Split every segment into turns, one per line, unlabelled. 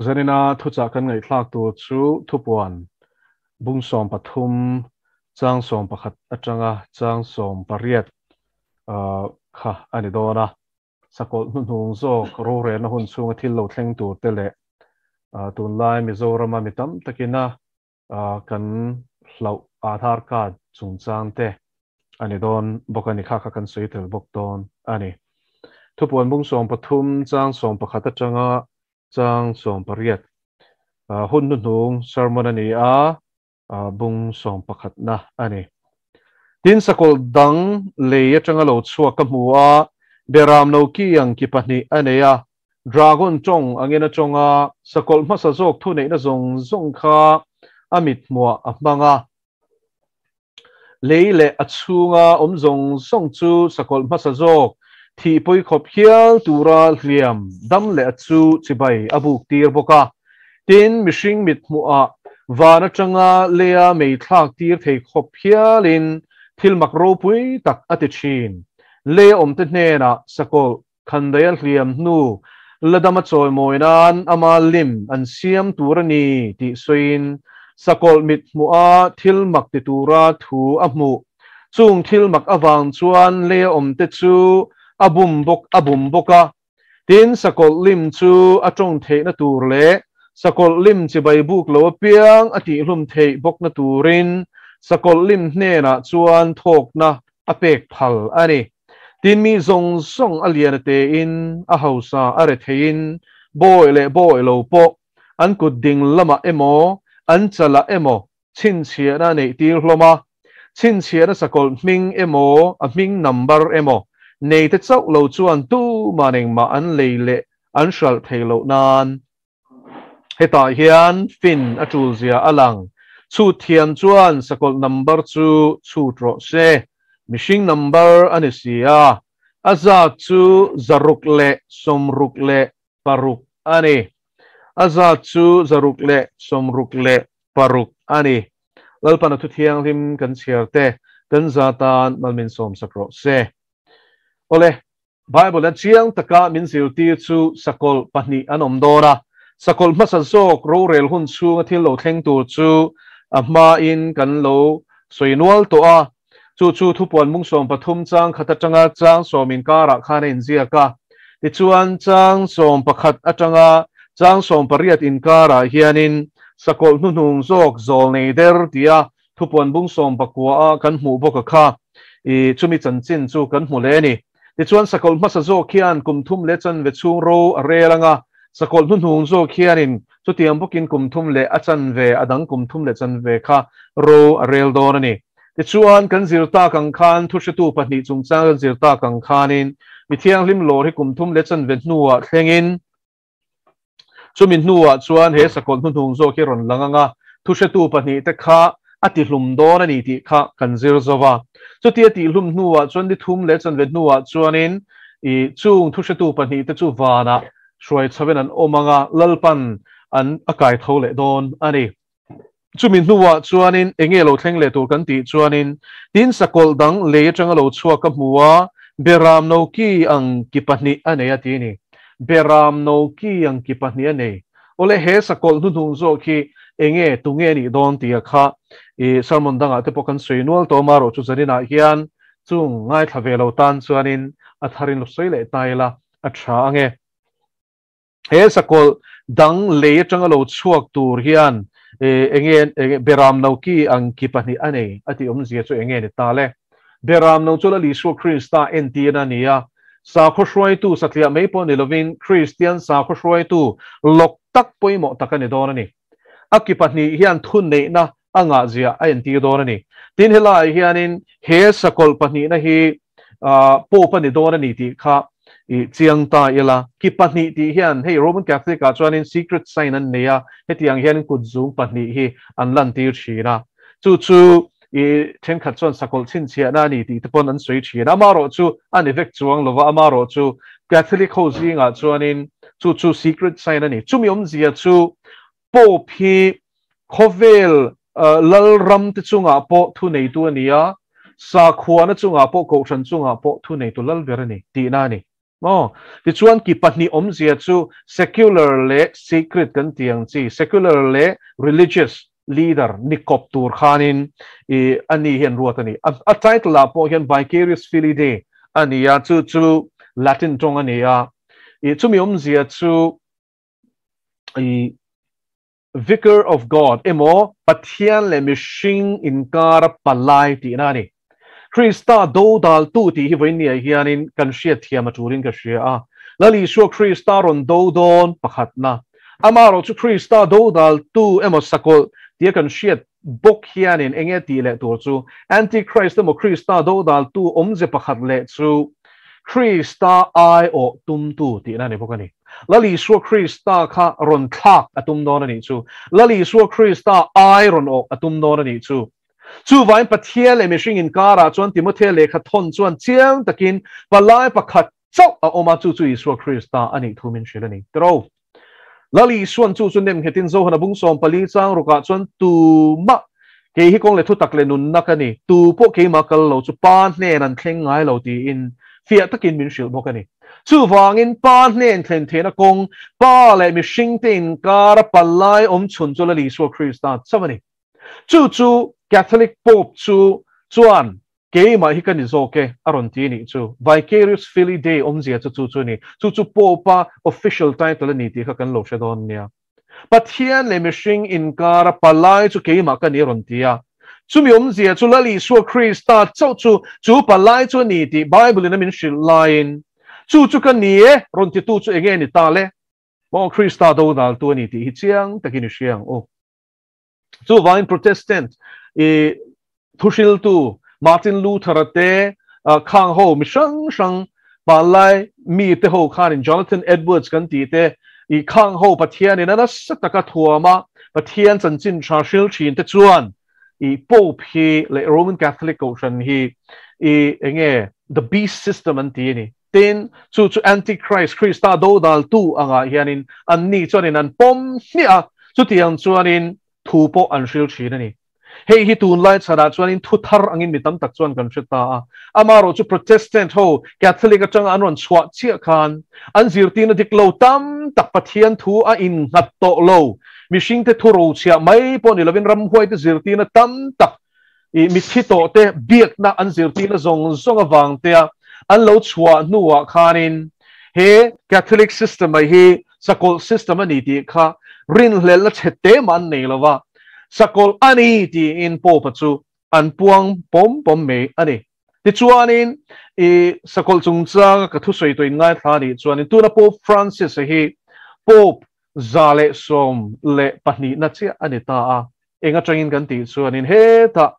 Zanina thuchah kan ngaihthlak tur chu thupuan bung 13 chang 11 atanga chang 18 kha a ni dawn a. Sakawlh hnuhnung zawk rorelna hun chhunga thil lo thleng tur te leh tunlai Mizorama mi tam takina kan hlauh Aadhaar card chungchang te a ni dawn bawk a ni. Kha kha kan sawi tel bawk dawn a ni. Thupuan bung 13 chang 11 atanga chang 18 hun hnuhnung sermon a ni a, bung 11 na a ni. Tin sakawlh dang lei atanga lo chhuak ka hmu a, beram no ki ang ki pahnih a nei a, Dragon tawng angin a tawng a, sakawlh hmasa zawk thuneihna zawng zawng kha a mithmuah a hmang a. Lei leh a chhunga awm zawng zawng chu sakawlh hmasa zawk thih pawi khawp hial tura hliam dam leh a chu chibai a buk tir bawk a. Tin, mihring mithmuhah van atanga leia mei thlak tir thei khawp hialin thil mak ropui tak a ti thin. Leia awmte hnenah sakawlh Khandaia hliam hnu la dama chawimawi nan ama lim an siam tur a ni tih sawiin sakawlh mit hmuha thil mak ti tura thu a hmuh. Chung thil mak avang chuan leia awmte chu a bum bawk a bum bawk a. Tin, sakawlh lim chu a tawng theihna tur leh sakawlh lim chibai buk lo apiang a tihhlum theih bawkna turin sakawlh lim hnenah chuan thawkna a pek phal a ni. Tin mi zawng zawng a lian a tein, a hausa a re theiin, bawi leh bawi lo pawh an kut ding lamah emaw, an chalah emaw chhinchhiahna a neih tir hlawm a. Chhinchhiahna sakawlh hming emaw, a hming number emaw nei te chauh lo chuan tuman engmah an lei leh an hralh thei loh nan. Hetah hian fin a tul zia a lang. Chhut thiam chuan sakawlh number chu chhut rawh se. Mihring number a ni si a, a zat chu 666 a ni. A zat chu 666 a ni. Lalpan a thu thianghlim kan chhiar te kan za tan malmin sawmsak rawh se. Awle, Bible a chiang taka min zirtir chu sakawlh pahnih an awm dawn a, sakawlh hmasa zawk rorel hun chhunga thil lo thleng tur chu a hmain kan lo sawi nual tawh a, chu chu thupuan mung 13 chang khat atanga chang 10 inkarah khan a inziak a. Tichuan chang 11 atanga chang 18 inkarah hianin sakawlh hnuhnung zawk zawl nei der tia Thupuan bung 19 a kan hmuh bawk a kha i chumi chanchin chu kan hmu leh a ni. Tichuan sakawlh hmasa zawk hian kum thum leh chanve chhung ro a rel ang a, sakawlh hnuhnung zawk hianin chutiang bawkin kum thum leh a chanve a dang kum thum leh chanve kha ro a rel dawn a ni. Tichuan kan zir tak ang khan thuhretu pahnih chungchang kan zir tak ang khanin mi thianghlim lawr hi kum thum leh chanve hnuah thlengin Chumi hnuah chuan he sakawlh hnuhnung zawk hi rawn lang ang a, thuhretu pahnihte kha a tihlum dawn a ni tih kha kan zir zo va. Chutia tihlum hnuah chuan ni thum leh chanve hnuah chuanin i chung thuhretu pahnihte chu vanah hruai chhoin an awm ang a, Lalpan an a kai tho leh dawn a ni. Chumi hnuah chuanin enge lo thleng leh tur kan tih chuanin tin sakawlh dang lei atanga lo chhuak ka hmu a, Beram no ki ang ki pahnih a nei a ti ni. Beram no ki ang ki pahnih a nei. Awle he sakawlh hnuhnung zawk hi enge tunge a nih dawn tia kha i sermon dangah te pawh kan sawi nual tawh amarawh chu zaninah hian chung ngaithla ve lo tan chuanin a tharin lo sawi leh ta ila a tha ange. He sakawlh dang lei atanga lo chhuak tur hian enge enge beram no ki ang ki pahnih a nei a tih awmzia chu enge ni ta le? Beram no chu Lal Isua Krista entir a ni a, sakhaw hruaitu satliah mai pawh ni lovin Kristian sakhaw hruaitu lawk tak pawimawh tak a ni dawn a ni. A ki pahnih hian thuneihna a ngahzia a entir dawn a ni. Tin helaiah hianin he sakawlh pahnihna hi Pope a ni dawn a ni tih kha i chiang ta ila. Ki pahnih tih hian hei Roman Catholic ah chuanin secret sign an nei a, hetiang hianin kutzung pahnih hi an lantir thin a. Chu chu i thenkhat chuan sakawlh chhinchhiahna a ni tih te pawn an sawi thin a. Amaherawh chu a ni vek chuang lova, amaherawh chu Catholic ho zingah chuanin chu chu secret sign a ni. Chumi awmzia chu Pope hi khawvel Lalram te chungah pawh thuneitu a ni a, sakhuana chungah pawh kohhran chungah pawh thuneitu lal ber a ni tihna a ni. Maw? Tichuan ki pahnih awmzia chu secular leh sacred kan tih ang chi, secular leh religious leader ni kawp tur khanin i ani hi an ruat a ni. A title ah pawh hian Vicarius Filii Dei a ni a, chu chu Latin tawng a ni a. I chumi awmzia chu i Vicar of God emaw Pathian leh mihring inkara palai tihna a ni. Krista dodaltu tih hi vawiinniah hianin kan hriatthiam a tulin ka hria a. Lal Isua Krista rawn do dawn pakhatna. Amaherawhchu Krista dodaltu emaw sakawlh tia kan hriat bawk hianin enge tih leh tur chu Antichrist emaw Krista dodaltu awmze pakhat leh chu Krista aiawh tumtu tihna a ni bawk a ni. Lal Isua Krista kha rawn thlak a tum dawn a nih chu. Lal Isua Krista ai rawn awh a tum dawn a nih chu. Chuvain Pathian leh mihring inkarah chuan Timothea lehkha thawn chuan chiang takin palai pakhat chauh a awm a, chu chu Isua Krista a nih thu min hrilh a ni. Tiro. Lal Isuan chu chu nem nghetin Zohana bung 14 chang rukah chuan tumah kei hi kawng leh thutak leh nunna ka ni, tu pawh keimah kal lo chu Pa hnen an thleng ngai lo tiin fiah takin min hrilh bawk a ni. Chuvangin Pa hnen thlen theihna kawng, Pa leh mihringte inkara palai awm chhun chu Lal Isua Krista chauh a ni. Chu chu Catholic Pope chu chuan Keimah hi ka ni zawk e, a rawn ti nih chu. Vicarius Filii Dei awmzia chu chu chu a ni. Chu chu Pope-a official title a ni tih kha kan lo hre dawn nia. Pathian leh mihring inkara palai chu keimah ka ni a rawn ti a. Chumi awmzia chu Lal Isua Krista chauh chu chu palai chu a ni tih Bible-in a min hrilh laiin, Chu chu ka ni e, rawn titu chu enge ni ta le? Maw Krista dodaltu a ni tih hi chiang takin i hria ang u. Chuvangin Protestant i thuhriltu Martin Luther-a te, khang ho mi hrang hrang hmanlai mi te ho khanin Jonathan Edwards kan tih te, i khang ho Pathianin a nasa taka thuama Pathian chanchin tha hril thin te chuan i Pope hi leh Roman Catholic Kohhran hi i enge the beast system an ti a ni. Tin, chu chu Antichrist, Krista dodaltu angah hianin anni chuanin an pawm hmiah a, chutiang chuanin thu pawh an hril thin a ni. Hei hi tunlai chhanah chuanin thu thar angin mi tam tak chuan kan hre ta a. Amaherawh chu Protestant ho Catholic atanga an rawn chhuah chiah khan an zirtirna dik lo tam tak Pathian thu a innghat tawh lo, mihringte thu rochhiah mai pawh ni lovin ramhuaite zirtirna tam tak I mitthi tawhte biakna an zirtirna zawng zawng avangtea an lo chhuah hnuah khanin he Catholic system a hi sakawlh system a ni tih kha rinhlelhna chhe te mah an nei lova, sakawlh a ni tiin Pope-a chu an puang pawm pawm mai a ni. Tichuanin i sakawlh chungchanga ka thusawi tawh inngaithla a nih chuanin tuna Pope Francis-a hi Pope 112na chiah a ni ta a. Eng atangin kan tih chuanin hetah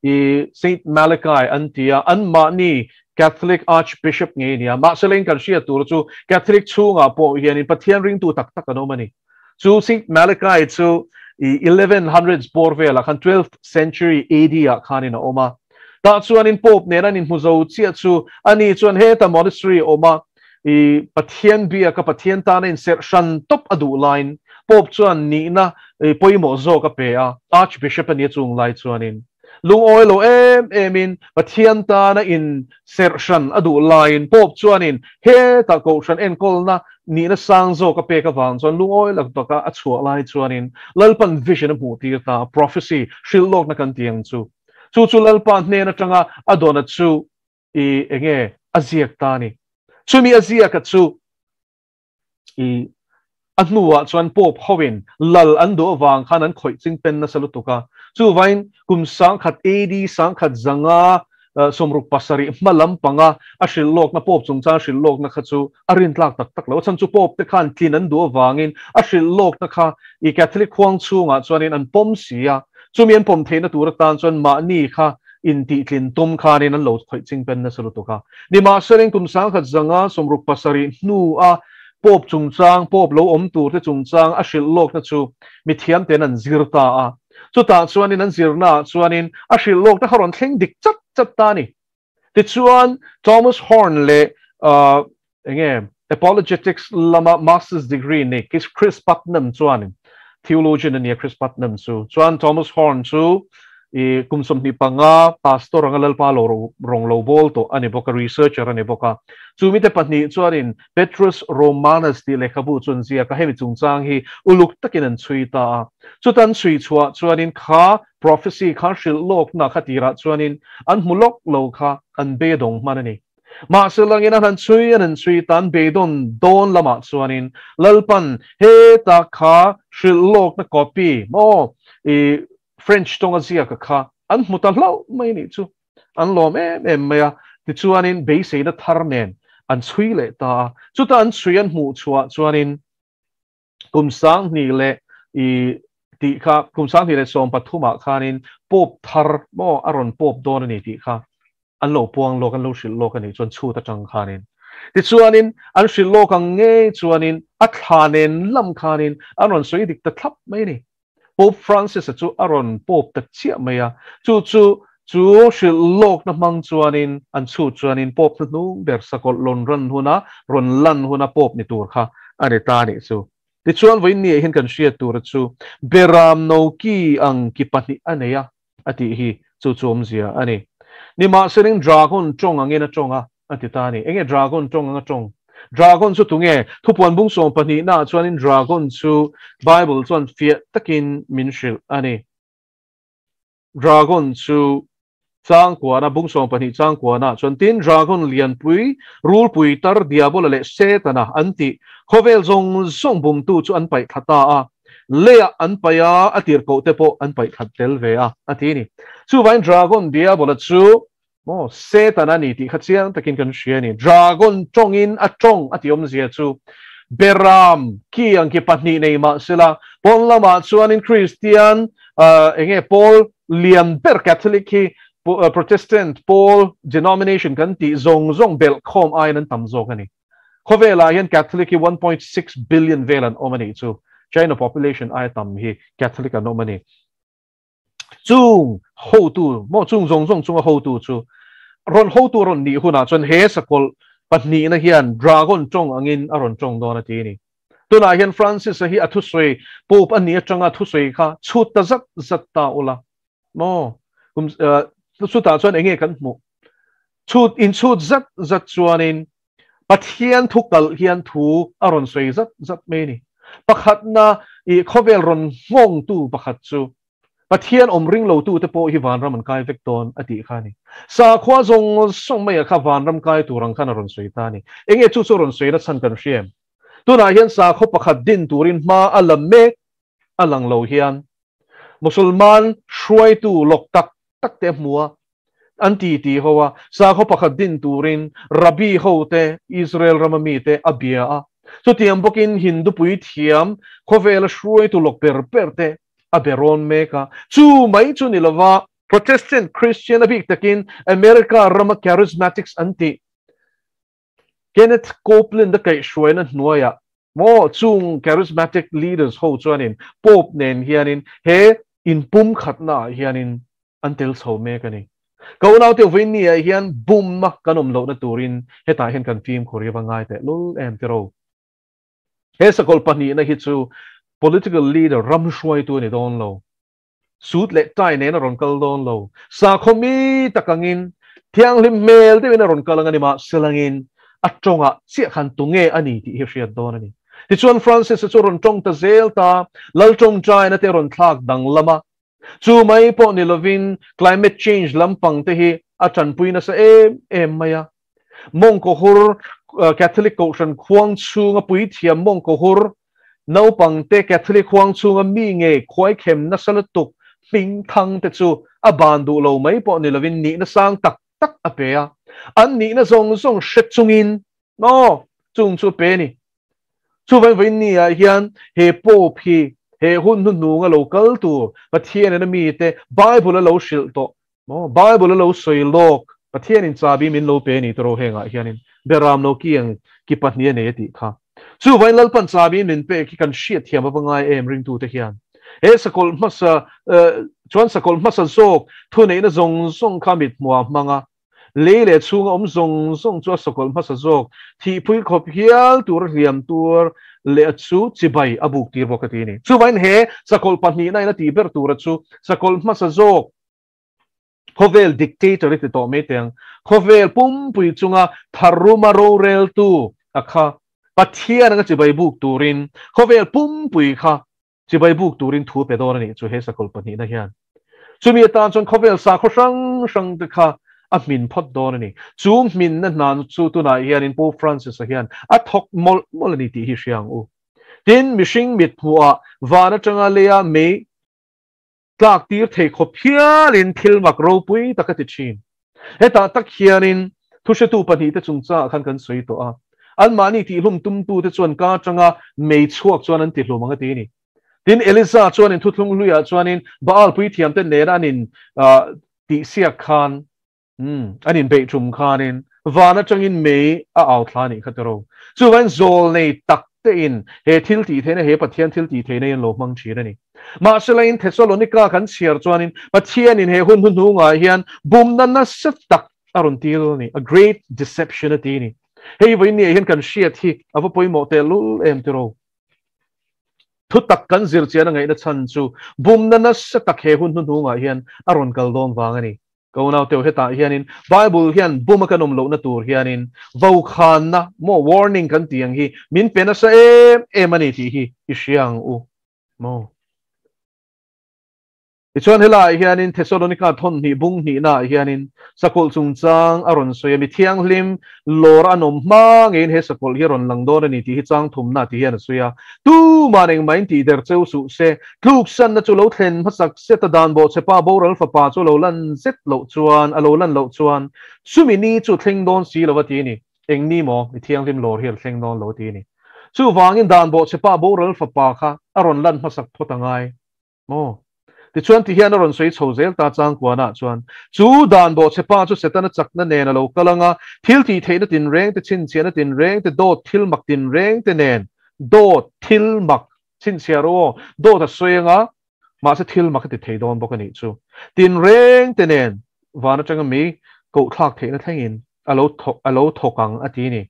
i Saint Malachi an ti a, anmahni Catholic Archbishop ngei a ni a, mahse leng kan hriat tur chu Catholic chhungah pawh hianin Pathian ringtu tak tak an awm a ni. Chu Saint Malachi chu i 1100s bawr velah khan 12th century AD ah khanin a awm a. Tah chuanin Pope nen an inhmu zo chiah chu ani chuan heta monastery a awm a, I Pathian biaka Pathian tana inserh hran tawp a duh laiin Pope chuan nihna pawimawh zawk a pe a, Archbishop a nia chung lai chuanin lungawi lo em emin Pathian tana inserh hran a duh laiin Pope chuanin hetah kohhran enkawlna nihna sang zawk a pek avang chuan lungawi lo taka a chhuah lai chuanin Lalpan vision a hmuh tir ta, prophecy, hrilh lawkna kan ti ang chu. Chu chu Lalpa hnen atanga a dawna chu I enge a ziak ta ni. Chumi a ziaka chu i a hnuah chuan Pope hoin lal an duh avang khan an khawih ching pen nasa lutuk a. Chuvain kum 1000 AD 1567 hma lampanga a hrilh lawkna Pope chungchang hrilh lawkna kha chu a rintlak tak tak lo. A chhan chu Pope te khan tlin an duh avangin a hrilh lawkna kha i Catholic khuang chhungah chuanin an pawm si a. Chumi an pawm theihna tur atan chuan mahni kha intihtlin tum khanin an lo khawih ching pen nasa lutuk a. Nimahsela, kum 1067 hnua Pope chungchang, Pope lo awm turte chungchang a hrilh lawkna chu mithiam ten an zir ta a. Chutah chuanin an zirnaah chuanin a hrilh lawkna kha rawn thleng dik chat chat ta a ni. Tichuan, Thomas Horn leh enge Apologetics lama Master's degree nei Chris Putnam chuanin, theologian a nia Chris Putnam chu, chuan Thomas Horn chu I kum 25 pastor anga Lalpa lo rawng lo bawl tawh a ni bawk a, researcher a ni bawk a. Chu mite pahnih chuanin Petrus Romanus tih lehkhabu chu an ziak a, hemi chungchang hi uluk takin an chhui ta a. Chuta an chhui chhuah chuanin kha prophecy kha hrilh lawkna kha tirah chuanin an hmu lawk lo kha an beidawng hman a ni. Mahse langin an han chhui an han chhui ta, an beidawn dawn lamah chuanin Lalpan heta kha hrilh lawkna copy maw i French tawnga ziaka kha an hmu ta hlauh mai nih chu an lawm em em mai a, tichuanin beiseina thar nen an chhui leh ta a, chuta an chhui an hmuh chhuah chuanin kum 2000 leh i tih kha kum 2013 ah khanin Pope thar maw a rawn Pope dawn a ni tih kha an lo puang lawk an lo hrilh lawk a nih chuan chhut atang khanin tichuanin an hrilh lawk ang ngei chuanin a thla nen lam khanin an rawn sawi dik ta thlap mai a ni. Pope Francis-a chu a rawn Pope ta chiah mai a, chu chu chu hrilh lawkna hmang chuanin an chhut chuanin Pope hnuhnung ber sakawlh lawn ran huna rawn lan huna Pope ni tur kha a ni ta nih chu. Tichuan vawiin hian kan hriat tura chu Beram no ki ang ki pahnih a nei a a tih hi chu chu awmzia a ni. Nimahselain dragon tawng angin a tawng a, a ti ta a ni. Enge dragon tawng anga tawng? Dragon chu tunge? Thupuan bung 12 naah chuanin dragon chu Bible chuan fiah takin min hrilh a ni. Dragon chu chang kuana, bung 12 chang kuana chuan tin dragon lianpui, rulpui tar diabola leh Setana an tih khawvel zawng zawng bumtu chu an paih thla ta a. Leia an paih a, a tirhkoh te pawh an paih thlat tel ve a, a ti a ni. Chuvangin dragon diabola chu maw Satan a ni tih kha chiang takin kan hria a ni. Dragon tawngin a tawng a tih awmzia chu Beram ki ang ki pahnih nei mah sela, pawn lamah chuanin Kristian eng nge pawl lian ber Catholic hi Protestant pawl denomination kan tih zawng zawng belh khawm aiin an tam zawk a ni. Khawvelah hian Catholic hi 1.6 billion vel an awm a nih chu. China population aia tam hi Catholic an awm a ni. Chung hotu maw chung zawng zawng chunga hotu chu rawn hotu rawn nih hunah chuan he sakawlh pahnihna hian dragon tawng angin a rawn tawng dawn a ti a ni. Tunah hian Francis-a hi a thusawi Pope a nih atanga thusawi kha chhut ta zat zat ta ula maw kum chutah chuan enge kan hmuh chhut inchhut zat zat chuanin Pathian thu kalh hian thu a rawn sawi zat zat mai a ni. Pakhatna i khawvel rawn nghawngtu pakhat chu Pathian awm ring lotute pawh hi vanram an kai vek dawn a tih kha a ni. Sakhua zawng zawng maiah kha vanram kai tur ang khan a rawn sawi ta a ni. Enge chu chu a rawn sawi na chhan kan hria em? Tunah hian sakhaw pakhat din turin hma a la mek a lang lo hian Musulman hruaitu lawk tak tak te a hmu a, an ti ti ho a, sakhaw pakhat din turin Rabbi ho te, Israel rama mi te a bia a. Chutiang bawkin Hindu puithiam khawvela hruaitu lawk ber ber te a be rawn mek a. Chu mai chu ni lova Protestant Christian a bik takin America rama Charismatics an tih Kenneth Copeland a kaihhruaina hnuaiah maw chung charismatic leaders ho chuanin Pope nen hianin he inpumkhatna ah hianin an tel chho mek a ni. Ka unaute vawiin ah hian bumna kan awm lohna turin hetah hian kan fimkhur hi va ngai teh lul em tiraw. He sakawlh pahnihna hi chu political leader ram hruaitu a ni dawn lo. Suit leh tie nen a rawn kal dawn lo. Sakhaw mi tak angin, thianghlim hmel deuhin a rawn kal ang a ni mah selangin a tawngah chiah khan tunge a ni tih hi hriat dawn a ni. Tichuan Francis-a chu a rawn tawng ta zel ta, Lal tawngtaina te a rawn thlak danglam a. Chu mai pawh ni lovin climate change lampang te hi a tanpui nasa em em mai a. Mawngkaw hur Catholic Kohhran khuang chhunga puithiam mawngkaw hur naupangte Catholic huang chhunga mi nge khuaikhem nasa lutuk hming thang te chu a ban duh lo mai pawh ni lovin nihna sang tak tak a pe a. An nihna zawng zawng hre chungin maw chung chu pe ni. Chuvang vawiin ni ah hian he Pope hi he hun hnuhnunga lo kal tur Pathian in a mite Bible a lo hrilh tawh Maw? Bible a lo sawi lawk, Pathianin chabi min lo pe a ni tawh hengah hianin Beram lo ki ang ki pahnih a nei a tih kha. Chuvain Lalpan chabi min pek hi kan hriat thiam ava ngai em ringtute hian. He sakawlh hmasa chuan sakawlh hmasa zawk thuneihna zawng zawng kha mit hmuah a hmang a, lei leh chhunga awm zawng zawng chu a sakawlh hmasa zawk thihpui khawp hial tur a hliam tur leh a chu chibai a buk tir bawk a ti a ni. Chuvain he sakawlh pahnihna in a tih ber tura chu sakawlh hmasa zawk. Khawvel dictator i ti tawh mai teh ang. Khawvel pumpui chunga tharuma roreltu a kha Pathian anga chibai buk turin khawvel pumpui kha chibai buk turin thu pe dawn a nih chu he sakawlh pahnihna hian. Chumi atan chuan khawvel sakhaw hrang hrang te kha a hmin phawt dawn a ni. Chu hminna hna chu tunah hianin Pope Francis-a hian a thawk mawlh mawlh a ni tih hi hria ang u. Tin, mihring mit hmuhah van atanga leia mei tlak tir thei khawp hialin thil mak ropui tak a ti thin. Hetah tak hianin thuhretu pahnihte chungchangah khan kan sawi tawh a, anmahni tihlum tumtute chuan ka atanga mei chhuak chuan an tihlum ang a ti a ni. Tin, Eliza chuanin thuthlung hluiah chuanin Baal puithiamte nena an in tihsiak khan, an inbeih tum khanin van atangin mei a au thla a nih kha tiro. Chuvain zawlnei tak tein he thil tih theihna, he Pathian thil tih theihna hi an lo hmang thin a ni. Mahselain Thesalonika kan chhiar chuanin Pathianin he hun hnuhnungah hian bumna nasa tak a rawn til a ni, a great deception a ti a ni. Hei vawiin hian kan hriat hi a va pawimawh tehlul em tiro. Thu tak kan zir chian a ngaihna chhan chu bumna nasa tak he hun hnuhnungah hian a rawn kal dawn vang a ni. Ka unau teu hetah hianin Bible hian buma kan awm lohna tur hianin vokhanna maw warning kan tih ang hi min pe nasa em em a ni tih hi i hria ang u maw. Tichuan helaiah hianin Thesalonika thawn hnih bung hnihnaah hianin sakawlh chungchang a rawn sawi a, mi thianghlim lawr an awm hma ngeiin he sakawlh hi a rawn lang dawn a ni tih hi chang thumna tih hian a sawi a. Tuman engmah in tih der cheu suh se, tluksanna chu lo thlen hmasak zet a dan bawh che pa boral fapa chu lo lan zet loh chuan a lo lan loh chuan chumi ni chu thleng dawn si lo a ti a ni. Eng ni maw mi thianghlim lawr hi a thleng dawn lo a ti a ni. Chuvangin dan bawh che pa boral fapa kha a rawn lan hmasak phawt a ngai. Maw? Tichuan ti hian a rawn sawi chho zel ta changkuanah chuan, Chu dan bawhchhe pa chu Setana chakna nen a lo kal ang a, thil tih theihna tinreng te, chhinchhiahna tinreng te, dawt thil mak tinreng te nen, dawt thil mak, chhinchhiah rawh aw, dawt a sawi ang a, mahse thil mak a ti thei dawn bawk a nih chu, tinreng te nen van atanga mi koh thlak theihna thlengin a lo thawk a lo thawk ang a ti a ni.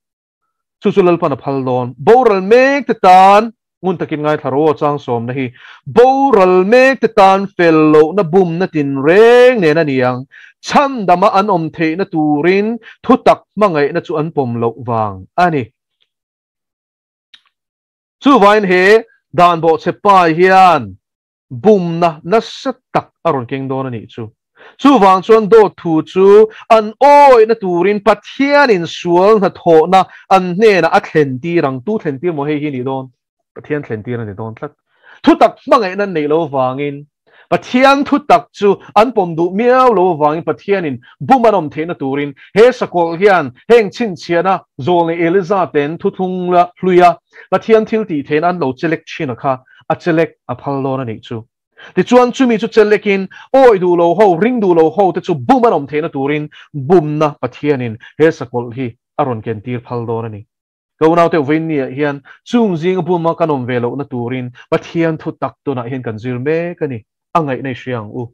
Chu chu Lalpan a phal dawn. Boral mek te tan, ngun takin ngaithla rawh aw changsawmna hi, boral mek te tan fel lohna bumna tinreng nen a ni ang. Chhandama an awm theihna turin thutak hmangaihna chu an pawm loh vang a ni. Chuvain he dan bawhchhe pa hian bumna nasa tak a rawn keng dawn a nih chu. Chuvang chuan dawt thu chu an awihna turin Pathianin sual hnathawhna an hnenah a thlentir ang. Tu thlentir maw hei hi nih dawn? Pathian thlentir a ni dawn tlat. Thutak hmangaihna an neih lo vangin, Pathian thutak chu an pawm duh miau lo vangin Pathianin bum an awm theihna turin he sakawlh hian heng chhinchhiahna zawlnei Eliza ten thuthlung la hluia Pathian thil tih theihna an lo chelek thin a kha a chelek a phal dawn a nih chu. Tichuan chumi chu chelekin awi duh lo ho, ring duh lo ho te chu bum an awm theihna turin bumna Pathianin he sakawlh hi a rawn ken tir phal dawn a ni. Ka unaute Vawiinniah hian chung zinga buma kan awm ve lohna turin Pathian thu tak tunah hian kan zir mek a ni. A ngaihna i hria ang u.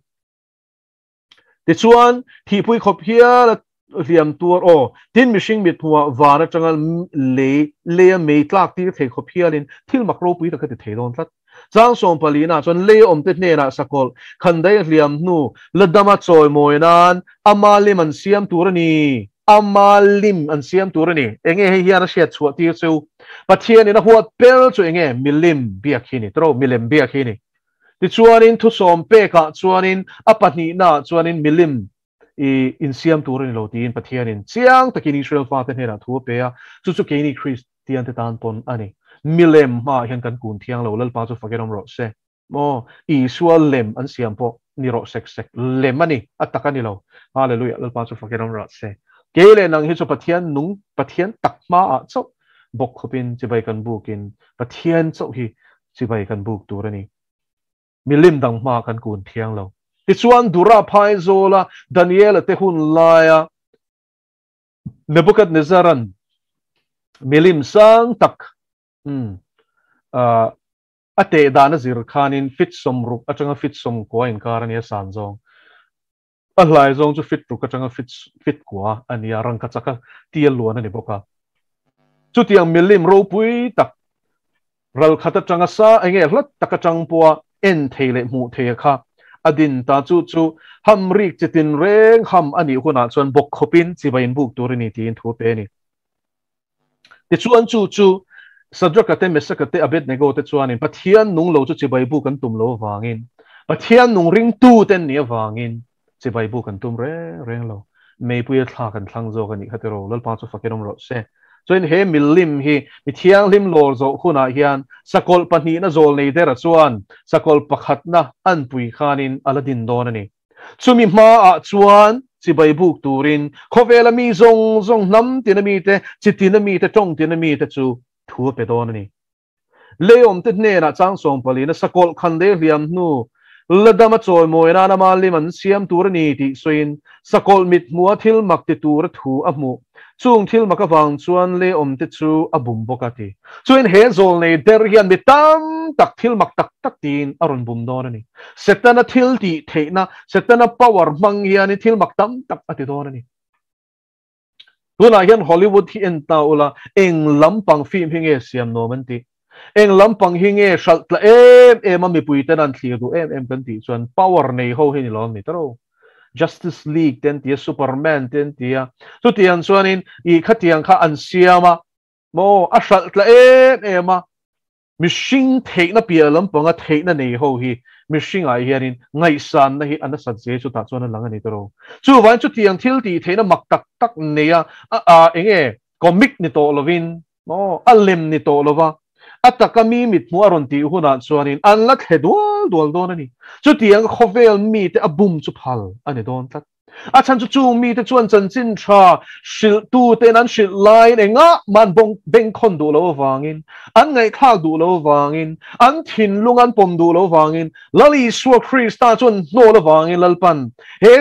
Tichuan, thihpui khawp hial a hliam tuar aw, tin mihring mit hmuhah van atanga lei leia mei tlak tir thei khawp hialin thil mak ropui tak a ti thei dawn tlat. Chang sawm palina chuan lei awmte hnenah sakawlh khandai a hliam hnu la dama chawimawi nan ama lim an siam tur a ni. Ama lim an siam tur a ni. Enge hei hian a hriat chhuah tir chu? Pathianin a huat pel chu enge milim biak hi ni tawrh milem biak hi ni. Tichuanin thusawm pekah chuanin a pahnihnaah chuanin milim i insiam tur a ni lo tiin Pathianin chiang takin Israel fate hnenah thu a pe a, chu chu keini Kristiante tan pawn a ni. Milem hmaah hian kan kun thiang lo, Lalpa chu fakin awm rawh se. Maw, Isua lem an siam pawh ni rawh sek sek, lem a ni, a tak a ni lo. Hallelujah, Lalpa chu fakin awm rawh se. Kei leh nang hi chu Pathian nung, Pathian tak hmaah chauh bawk khawpin chibai kan bukin Pathian chauh hi chibai kan buk tur a ni. Milim dang hma kan kun thiang lo. Tichuan Dura phai zawla Daniela te hun laia Nebuchadnezzar-a'n milim sang tak a teh dan a zir khanin fit sawmruk atanga fit sawmkua inkar a nia san zawng. A hlai zawng chu fit ruk atanga fit fit kua a nia, rangka chaka tia luan a ni bawk a. Chutiang milim ropui tak ral khat atanga sa enge hlat tak atang pawha en thei leh hmuh thei a kha a din ta chu chu ham rik chitin reng ham a nih hunah chuan bawk khawpin chibai inbuk tur a ni tiin thu a pe a ni. Tichuan chu chu Sadraka te, Mesaka te, Abednego te chuanin Pathian nung lo chu chibai buk an tum lo avangin, Pathian nung ringtu te an nih avangin chibai buk an tum reng reng lo. Meipuia thla kan thlang zawk a nih kha tiraw, Lalpa chu fakin awm rawh se. Chuan he milim hi mi thianghlim lawr zawh hunah hian sakawlh pahnihna zawl nei dera chuan sakawlh pakhatna an pui khanin a la din dawn a ni. Chumi hmaah chuan chibai buk turin khawvela mi zawng zawng, hnam tina mite, chi tina mite, tawng tina mite chu thu a pe dawn a ni. Leiawmte hnenah chang sawmpalina sakawlh khan leh hliam hnu la dama chawimawi nana malim an siam tur a ni tih sawiin sakawlh mithmuha thil mak ti tura thu a hmuh. Chung thil mak avang chuan leiawmte chu a bum bawk a ti. Chuin he zawlnei der hian mi tam tak thil mak tak tak tiin a rawn bum dawn a ni. Setana thil tih theihna, Setana power hmang hianin thil mak tam tak a ti dawn a ni. Tunah hian Hollywood hi en ta ula, eng lampang film hi nge siam nuam an tih? Eng lampang hi nge hralh tla em em a mipui ten an thlir duh em em kan tih chuan power nei ho hi ni lo an ni ta ro. Justice League te an ti a, Superman te an ti a, chutiang chuanin ih khatiang kha an siam a, maw a hralh tla em em a, Mihring theihna piah lampanga theihna nei ho hi mihringah hianin ngaihsanna hi a nasat zel chutah chuan a lang a ni tawh. Chuvangin chutiang thil tih theihna mak tak tak neia a a enge comic ni tawh lovin maw a lem ni tawh lova a taka mi mithmuh a rawn tih hunah chuanin an la thle dual dual dawn a ni. Chutiang khawvel mite a bum chu phal a ni dawn tlat. A chhan chu chung mite chuan chanchin tha hrilhtuten an hrilh laiin engah mah an bengkhawn duh loh avangin, an ngaihthlak duh loh avangin, an thinlung an pawm duh loh avangin, Lal Isua Krista chuan hnawl avangin Lalpan he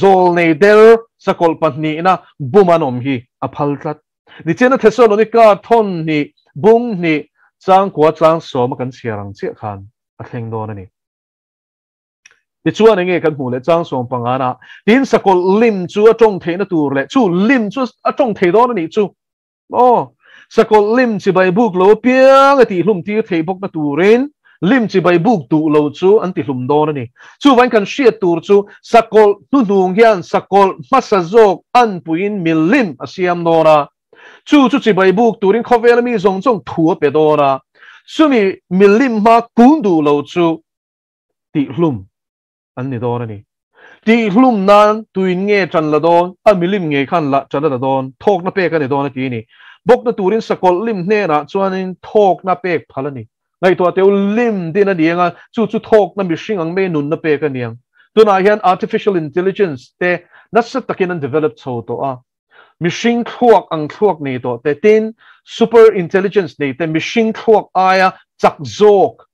zawlnei der sakawlh pahnihna bum an awm hi a phal tlat. Nichina Thesalonika thawn hnih, bung hnih, changkua tlang sawma kan chhiar ang chiah khan a thleng dawn a ni. Tichuan enge kan hmuh leh chang sawm pangana tin sakawlh lim chu a tawng theihna tur leh chu lim chu a tawng thei dawn a nih chu aw sakawlh lim chibai buk lo piang a tihhlum tir thei bawkna turin lim chibai buk duh lo chu an tihlum dawn a ni. Chuvain kan hriat tur chu sakawlh hnuhnung hian sakawlh hmasa zawk anpuiin milim a siam dawn a, chu chu chibai buk turin khawvela mi zawng zawng thu a pe dawn a, chumi milim hma kun duh lo chu tihhlum an ni dawn a ni. Tihhlum nan tuin nge ṭan la dawn, a milim ngei khan la ṭan a la dawn, thawkna pek a ni dawn a ti a ni. Bawkna turin sakawlh lim hnenah chuanin thawkna pek phal a ni. Ngaihtuah teu lim din a ni ang a, chu chu thawkna mihring ang mai nunna pek a ni ang. Tunah hian artificial intelligence te nasa takin an develop chho tawh a, mihring thluak ang thluak nei tawh te, tin super intelligence nei te mihring thluak aia chak zawk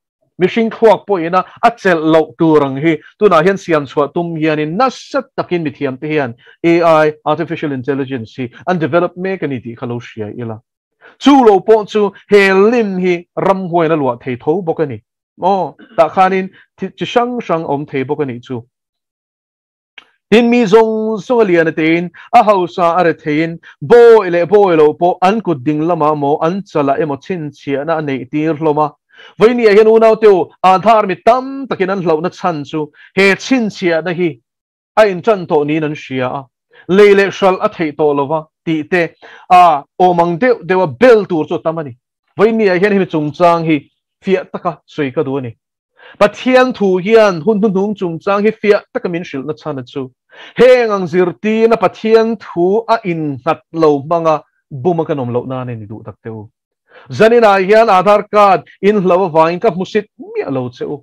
Mihring thluak pawhin a a chelh loh tur ang hi tunah hian siam chhuah tum hianin nasa takin mithiamte hian AI, Artificial Intelligence, hi an develop mek a ni tih kha lo hria ila. Chu lo pawh chu he lim hi ramhuaiin a luah thei tho bawk a ni. Maw? Tah khanin chi hrang hrang a awm thei bawk a nih chu. Tin mi zawng zawng a lian a tein, a hausa a re theiin, bawi leh bawi lo pawh an kut ding lamah maw an chalah emaw chhinchhiahna a neih tir hlawm a. Vawinia hian unaute u, Aadhaar mi tam takin an hlauhna chhan chu he chhinchhiahna hi a inṭan tawh niin an hria a, lei leh hralh a theih tawh lova tih te a awm ang deuh deuha bel tur chu a tam a ni. Vawinia hian hemi chungchang hi fiah taka sawi ka duh a ni. Pathian thu hian hun hnuhnung chungchang hi fiah taka min hrilhna chhan a chu. Heng ang zirtirna Pathian thu a innghat lo hmanga buma kan awm loh nan a ni duh tak teh u. Zaninah hian Aadhaar card in hlo avangin ka hmusit miah lo che u.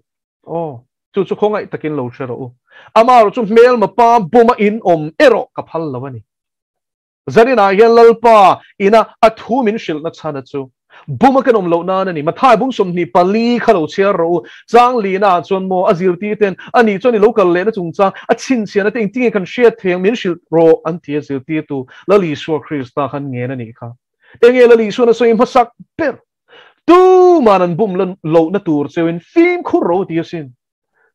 Aw, chu chu khawngaih takin lo hre rawh u. Amaherawh chu hmelma pa buma in awm erawh ka phal lo a ni. Zaninah hian Lalpa ina a thu min hrilhna chhan a chu buma kan awm loh nan a ni. Mathai bung 24 kha lo chhiar rawh u. Chang lina ah chuan maw a zirtir ten a nih chuan i lo kal lehna chungchang a chhinchhiahna te engtinge kan hriat thei ang min hrilh rawh an ti a zirtirtu Lal Isua Krista khan ngen a nih kha. Enge Lal Isuan a sawi hmasak ber? Tuman an bum lohna tur cheuin fimkhur rawh u ti asin.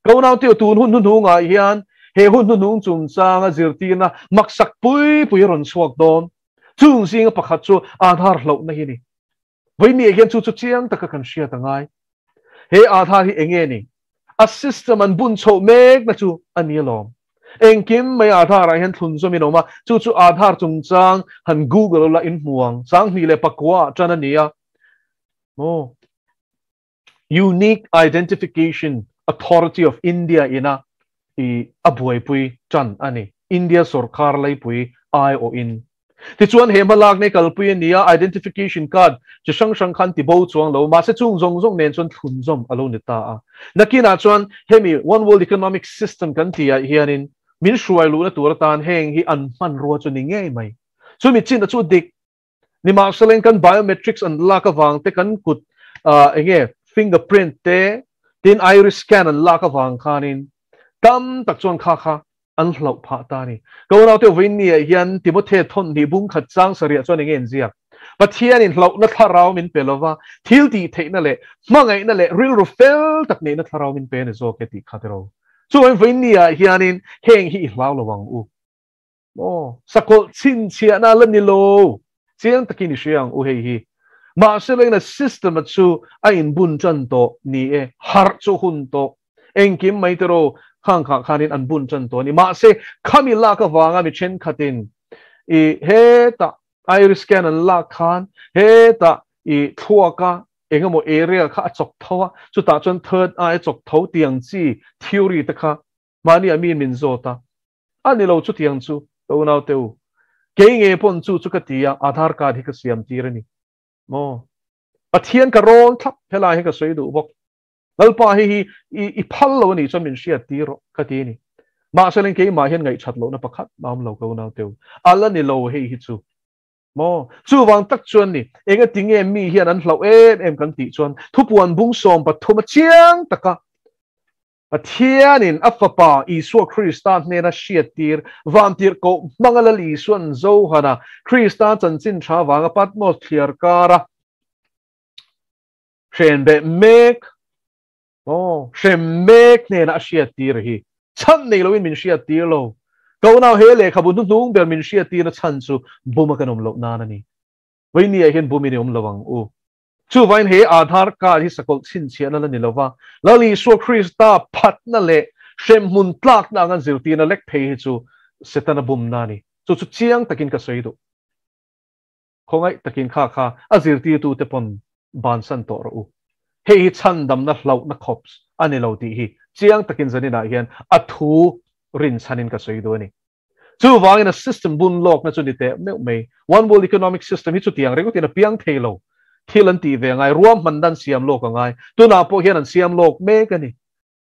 Ka unaute tun hun hnuhnungah hian he hun hnuhnung chungchanga zirtirna maksak pui pui a rawn chhuak dawn. Chung zinga pakhat chu Aadhaar hlauhna hi a ni. Vawinia hian chu chu chiang taka kan hriat a ngai. He Aadhaar hi enge ni? A system an bun chhoh mek na chu a ni alawm. Engkim mai Aadhaar ah hian thlun zawm in awm a, chu chu Aadhaar chungchang han google ula in hmu ang. 2009 ah tan a ni a. Maw? Unique Identification Authority of India ina i a buaipui tan a ni. India sorkar laipui aiawhin. Tichuan he hmalak nei kalpui a ni a, identification card chi hrang hrang khan ti bo chuang lo, mahse chung zawng zawng nen chuan thlun zawm a lo ni ta a. Nakinah chuan hemi One World Economic System kan tihah hianin min hruai luhna tur atan heng hi an hmanrua chu ni ngei mai. Chumi chin a chu dik. Nimahselain kan biometrics an lak avang te kan kut enge fingerprint te tin iris scan an lak avang khanin tam tak chuan kha kha an hlauh phah ta a ni. Ka unaute vawiinniah hian Timothe thawnhnih bung khat chang sarih chuan enge an ziak? Pathianin hlauhna thlarau min pe lova, thil tih theihna leh hmangaihna leh rilru fel tak neihna thlarau min pe a ni zawk e tih kha tiraw. Chuvangin vawiinniah hianin heng hi i hlau lo ang u. Aw, sakawlh chhinchhiahna la ni lo. Chiang takin i hria ang u hei hi. Mahse lengin a system a chu a inbun tan tawh ni e, harh chu hun tawh. Engkim mai te ro khang khah khanin an bun tan tawh a ni. Mahse khami lak avanga mi thenkhatin i hetah iris scan an lak khan hetah i thluaka engemaw area kha a chawk tho a, chutah chuan third eye a chawk tho tiang chi theory te kha mahni a mi min zawt a. A ni lo chutiang chu ka unau te u. Kei nge pawn chu chu ka ti a, Aadhaar card hi ka siam tir a ni maw? Pathian ka rawn thlap helai hi ka sawi duh bawk. Lalpa hei hi i i phal lo a nih chuan min hriat tir rawh ka ti a ni. Mahse leng keimah hian ngaihchat lohna pakhat a awm lo ka unau te u. A la ni lo hei hi chu maw? Chuvang tak chuan ni engatinge mi hian an hlauh em em kan tih chuan thupuan bung 13 a chiang taka Pathianin a Fapa Isua Krista hnena hriattir vantirhkoh hmanga Lal Isua'n Johana Krista chanchin tha vanga Patmos thliar kara hren beh mek, aw, hrem mek hnena a hriattir hi chhan nei loin min hriattir lo. Ka unau he lehkhabu hnuhnung ber min hriattirna chhan chu buma kan awm loh nan a ni. Vawinia hian bumin i awm lo ang u. Chuvain he Aadhaar card hi sakawlh chhinchhiahna la ni lova, Lal Isua Krista phatna leh hremhmun tlakna anga zirtirna lek phei hi chu Setana bumna a ni. Chu chu chiang takin ka sawi duh. Khawngaih takin kha kha a zirtirtute pawn bansan tawh rawh u. Hei hi chhandamna hlauhna khawps a ni lo tih hi chiang takin zaninah hian a thu rinchhanin ka sawi duh a ni. Chuvangin a system bun lawkna chu ni teh meuh mai. One World Economic System hi chutiang ringawtin a piang thei lo. Thil an tih ve a ngai, ruahman dan siam lawk a ngai. Tunah pawh hian an siam lawk mek a ni.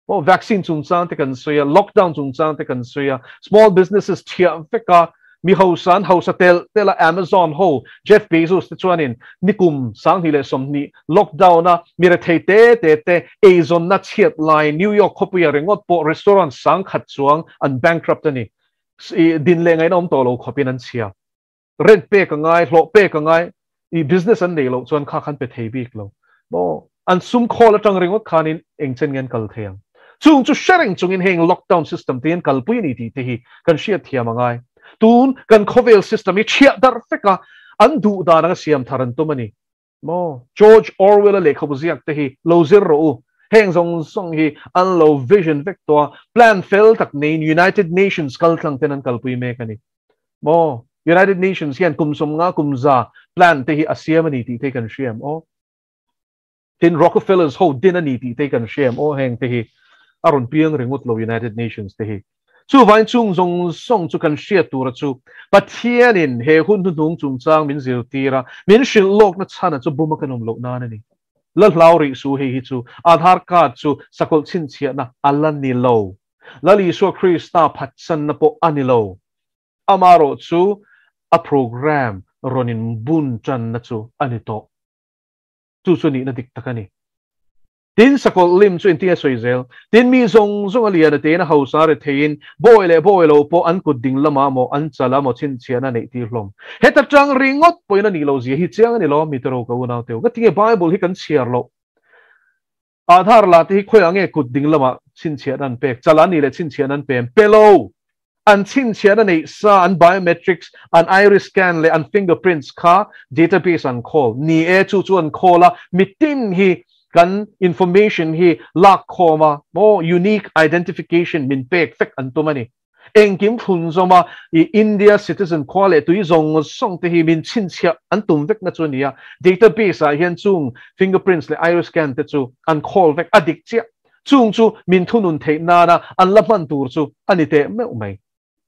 Aw, vaccine chungchang te kan sawi a, lockdown chungchang te kan sawi a, small businesses thiah vek a, mi hausa an hausa telh telh a, Amazon ho, Jeff Bezos te chuanin nikum 2020 lockdown a mi rethei te te te eizawnna chhiat lai New York khawpuia ringawt pawh restaurant 10,000 chuang an bankrupt a ni. Din leh ngaihna awm tawh lo khawpin an chhia. Rent pek a ngai, hlawh pek a ngai, i business an neih loh chuan kha khan pe thei bik lo. Maw? An sum khawl atang ringawt khanin eng chen nge an kal thei ang? Chung chu hre reng chungin heng lockdown system te hi an kalpui a ni tih te hi kan hriat thiam a ngai. Tun kan khawvel system hi chhiah darh vek a, an duh dan anga siam thar an tum a ni. Maw? George Orwell-a lehkhabu ziak te hi lo zir rawh u. Heng zawng zawng hi an lo vision vek tawh a, plan fel tak neiin United Nations kaltlang ten an kalpui mek a ni. Maw? United Nations hian kum 50 kum 100 plan te hi a siam a ni tih te hi kan hria em aw? Tin, Rockefellers ho din a ni tih te hi kan hria em aw? Heng te hi a rawn piang ringawt lo United Nations te hi. Chuvain chung zawng zawng chu kan hriat tura chu Pathianin he hun hnuhnung chungchang min zirtir a, min hrilh lawkna chhana chu buma kan awm loh nan a ni. La hlau rih su hei hi chu Aadhaar card chu sakawlh chhinchhiahna a la ni lo. Lal Isua Krista phatsanna pawh a ni lo. Amaherawh chu a program rawn inbun tanna chu a ni tawh. Chu chu nihna dik tak a ni. Tin, sakawlh lim chu engtin a sawi zel? Tin, mi zawng zawng a lian a tein a hausa re theiin bawi leh bawi lo pawh an kut ding lamah maw an chala maw chhinchhiahna neih tir hlawm. Heta tang ringawt pawhin a nih loh zia hi chiang a ni lo, mi te ro ka unau teu. Ka tinge Bible hi kan chhiar loh? Aadhaar la te hi khawiah nge kut ding lamah chhinchhiahna an pek? Chala nih leh chhinchhiahna an pem? Pe lo! An chhinchhiahna neih sa, an biometrics, an iris scan leh an fingerprints kha database an khawl. Ni e, chu chu an khawl a, mitin hi Kan information hi lak khawm a maw unique identification min pek vek an tum a ni. Engkim thlun zawm a i India citizen khua leh tui zawng zawng te hi min chhinchhiah an tum vek na chu a ni a. Database ah hian chung fingerprints leh iris scan te chu an khawl vek a dik chiah. Chung chu min thunun theih nana an la hman tur chu a ni teh meuh mai.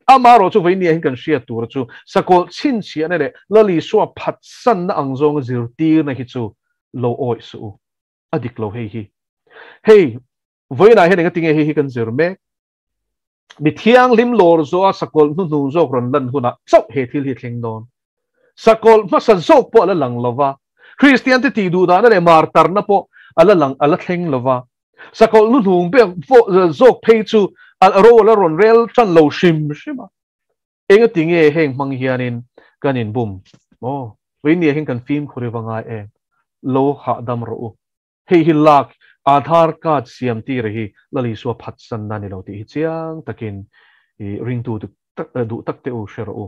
Amaherawh chu vawinia hian kan hriat tur chu sakawlh chhinchhiahna leh Lalisua phatsanna ang zawnga zirtirna hi chu lo awih suh u. A dik lo hei hi. Hei, vawiinah hian engatinge hei hi kan zir mek? Mi thianghlim lawr zawha sakawlh hnuhnung zawk rawn lan hunah chauh he thil hi a thleng dawn. Sakawlh hmasa zawk pawh a la lang lo va, Kristiante tih duhdahna leh martarna pawh a la lang a la thleng lo va, Sakawlh hnuhnung bek zawk phei chu a ro a la rawn rel tan lo hrim hrim a. Engati nge heng hmang hianin kan inbum maw? Vawinia hian kan fimkhur i va ngai em? Lo hahdam rawh u. Hei hi lak Aadhaar card siam tir hi Lal Isua phatsanna a ni lo tih hi chiang takin i ringtu duh tak te u hre rawh u.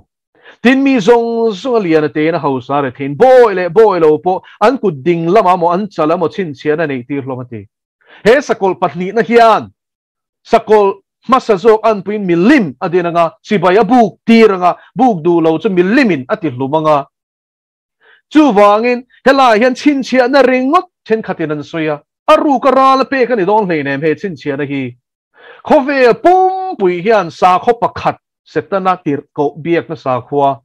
Tin mi zawng zawng a lian a tein a hausa re thein bawi leh bawi lo pawh an kut ding lamah maw an chal emaw chhinchhiahna neih tir hlawm a ti. He sakawlh pahnihna hian sakawlh hmasa zawk anpuiin milim a din anga, chibai a buk tir anga, buk duh lo chu milimin a ti hlum anga. Chuvangin helaiah hian chhinchhiahna ringawt thenkhatin an sawi a, a ruk a ral a pek a ni dawn hleinem he chhinchhiahna hi. Khawvel pumpui hian sakhaw pakhat Setana tirhkoh biakna sakhua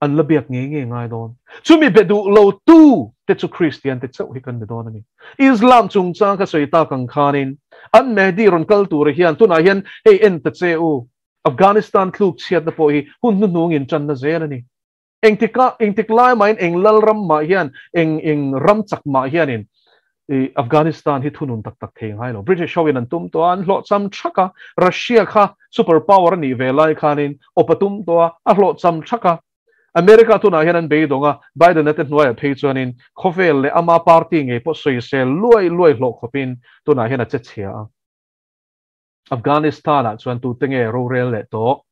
an la biak ngei ngei ngai dawn. Chumi be duh lo tu te chu Kristian te chauh hi kan ni dawn a ni. Islam chungchang ka sawi tak ang khanin an Mehdi rawn kal tura hian tunah hian hei en ta che u, Afghanistan tluk chhiatna pawh hi hun hnuhnung in tanna zel a ni. Engtika engtik lai mahin eng lal ram mah hian eng eng ram chak mah hianin i Afghanistan hi thunun tak tak thei ngai lo. British ho in an tum tawh a, an hlawhcham thak a, Russia kha super power a nih ve lai khanin awp a tum tawh a, a hlawhcham thak a. America tunah hian an beidawng a, Biden-a te hnuaiah phei chuanin khawvel leh ama party ngei pawh sawisel luai luai hlawh khawpin tunah hian a che chhia a. Afghanistan-ah chuan tute nge rorel leh tawh?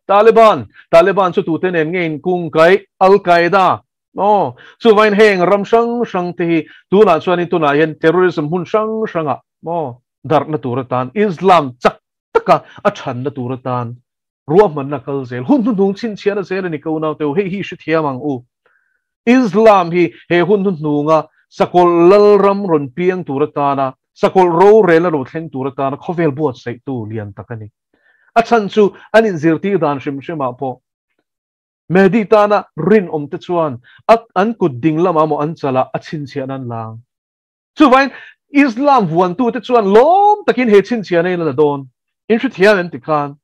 Taliban! Taliban chu tute nen nge inkungkaih? Al-Qaeda! Aw, chuvain heng ram hrang hrang te hi tunah chuanin tunah hian terrorism hmun hrang hrangah maw darhna tur atan Islam chak taka a thanna tur atan ruahmanna kal zel hun hnuhnung chhinchhiahna zel a ni ko naute u, hei hi hrethiam ang u. Islam hi he hun hnuhnunga sakawlh lalram rawn piang tur atana Sakawlh rorel a lo thleng tur atana khawvel buatsaihtu lian tak a ni. A chhan chu an inzirtir dan hrim hrimah pawh Mehdi tana rinawmte chuan a an kut ding lamah maw an chalah a chhinchhiahna an la ang. Chuvain Islam vuantute chuan lawm takin he chhinchhiahna in a la dawn. In hrethiam em ti khan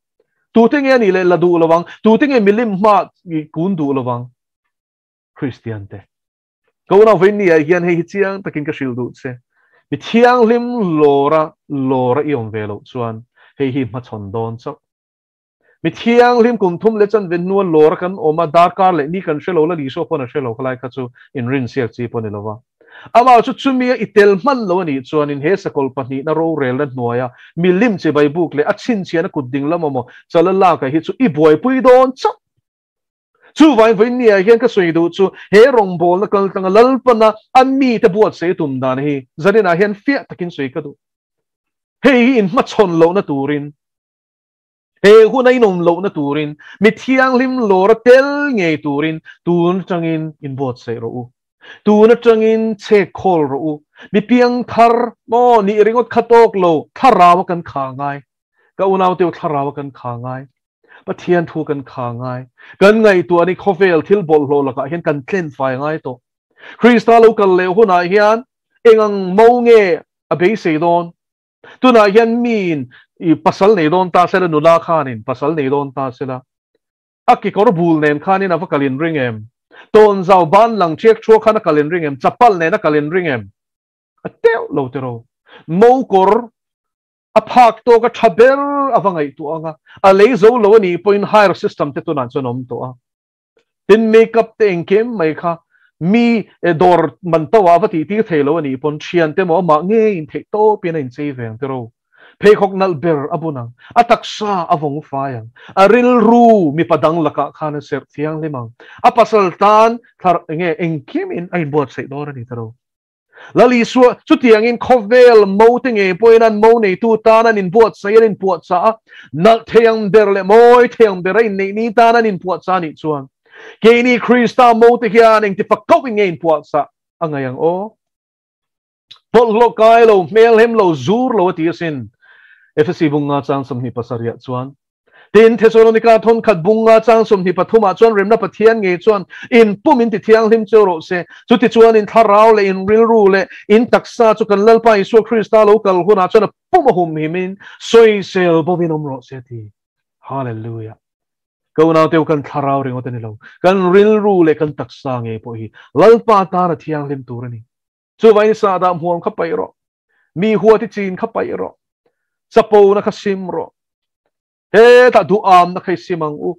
tute nge a nih leh la duh lo ang, tute nge milim hma kun duh lo ang? Kristian te. Ka unau vei ah hian hei hi chiang takin ka hrilh duh che. Mi thianghlim lawra lawra i awm ve loh chuan hei hi hmachhawn dawn chauh. Mi thianghlim kum thum leh chanve hnua lawra kan awm a, darkar leh ni kan hre lo la Isua pawn a hre lo khalai kha chu inrinsiak chi pawh a ni lo va. Amah chu chumi a i tel hman lo a nih chuanin he sakawlh pahnihna rorelna hnuaia milim chibai buk leh a chhinchhiahna kut ding lam emaw chala lak ah hi chu i buaipui dawn chauh. Chuvain vawiin ah hian ka sawi duh chu he rawngbawlna kal tlanga Lalpana a mite buatsaih tum dan hi zaninah hian fiah takin sawi ka duh. Hei hi inhmachhawn lohna turin, he huna inawm lohna turin, mi thianghlim lawra tel ngei turin tun atangin inbuatsaih rawh u. Tun atangin chhek khawl rawh u. Mi piangthar maw nih ringawt kha tawk lo, thlarau a kan kha ngai. Ka unaute u thlarau a kan kha ngai. Pathian thu kan kha ngai. Kan ngaihtuah ni khawvel thil bawlhhlawh lakah hian kan tlen fai ngai tawh. Krista lo kal leh hunah hian engang mo nge a beisei dawn? Tunah hian miin i pasal nei dawn ta sela, nula khanin pasal nei dawn ta sela, a kekawr bul nen khanin a va kal inring em? Tawnzau ban lang ṭhiak ṭhuak khan a kal inring em? Chapal nen a kal inring em? A teuh lo tiraw. Mo kawr A phak tawk a tha ber a va ngaihtuah ang a, a lei zo lo a nih pawhin hire system te tunah chuan a awm tawh a. Tin, makeup te engkim mai kha mi dawr man to ah a va tih tir thei lo a nih pawn thiante maw amah ngeiin theih tawpin a inchei ve ang tiraw. Pheikhawk nalh ber a bun ang, a taksa a vawng fai ang, a rilru mipa dang lakah khan a serh thianghlim ang, a pasal tan thlar enge engkimin a inbuatsaih dawn a ni tiraw. Lal Isua chutiangin khawvel mo te ngei pawhin an mo neitu tan an inbuatsaih an inpuahchah a, nalh thei ang ber leh mawi thei ang bera inneih ni tan an inpuahchah a nih chuan keini Krista mo te hian engti fak koh in nge inpuahchah a ngaih ang aw? Bawlhhlawh kai lo, hmelhem lo, zur lo a ti asin. Efesi bunga chang 27 ah chuan Tin, Thesalonika thawnkhat bunga chang 23 ah chuan remna Pathian ngei chuan in pum in ti thianghlim cheu rawh se. Chutichuan in thlarau leh in rilru leh in taksa chu kan Lalpa Isua Krista lo kal hunah chuan a pum a humhim in sawisel bawmin awm rawh se a ti. Hallelujah! Ka unauteu kan thlarau ringawt a ni lo, kan rilru leh kan taksa ngei pawh hi Lalpa tan a thianghlim tur a ni. Chuvangin sahdah hmuam kha paih rawh, mi huat i chin kha paih rawh, chapo na kha sim rawh, hetah duham na kha i sim ang u.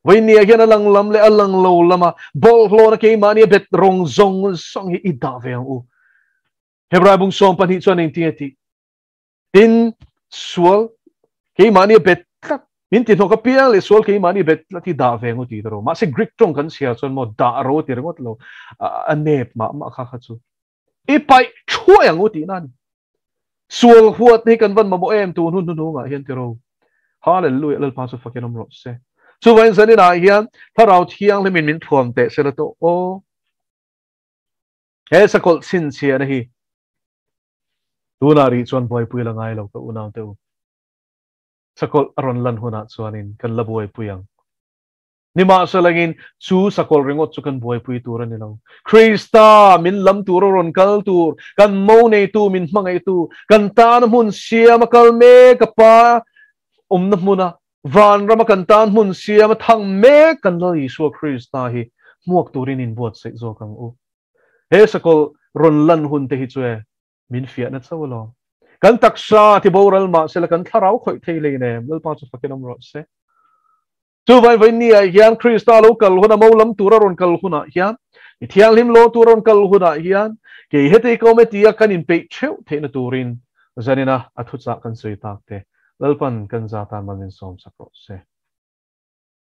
Vawinia hian a lang lam leh a lang lo lama bawlhhlawhna keimahni a bet rawng zawng zawng hi i dah ve ang u. Hebrai bung 12 chuan engtin a tih? Tin, sual keimahni a bet tlat, min ti hnawk apiang leh sual keimahni a bet tlat hi dah ve ngawt tih ta ro. Mahse Greek tawng kan chhiar chuan maw dah ro ti ringawt lo, a nep mah mah kha kha chu. I paih thuai ang u tihna a ni. Sual huat hi kan van mamawh em tun hun hnuhnungah hian ti ro. Hallelujah, Lalpa chu fakin awm rawh se. Chuvain zaninah hian Thlarau Thianghlimin min thuam teh se la tawh aw. He sakawlh chhinchhiahna hi tunah rih chuan buaipui la ngai lo ka unaute u. Sakawlh a rawn lan hunah chuanin kan la buaipui ang. Nimahselangin chu sakawlh ringawt chu kan buaipui tur a ni lo. Krista min lam tur a rawn kal tur, kan mo neitu min hmangaihtu, kan tana hmun siam a kal mek a Pa awmna hmuna vanrama kan tan hmun siam a thang mek kan Lal Isua Krista hi hmuak turin inbuatsaih zawk ang u. He sakawlh rawn lan hun te hi chu e min fiahna chauh alawm. Kan taksa ti boral mah sela kan thlarau khawih thei lei nem Lalpa chu fakin awm rawh se. Chuvai vawi ni ah hian Krista lo kal huna mo lam tura rawn kal hunah hian mi thianghlim lo tur rawn kal hunah hian kei heti ka awm e tia kan inpeih theuh theihna turin zanina a thuchah kan sawi tak te Lalpan kan za tan mal min sawm sak rawh se.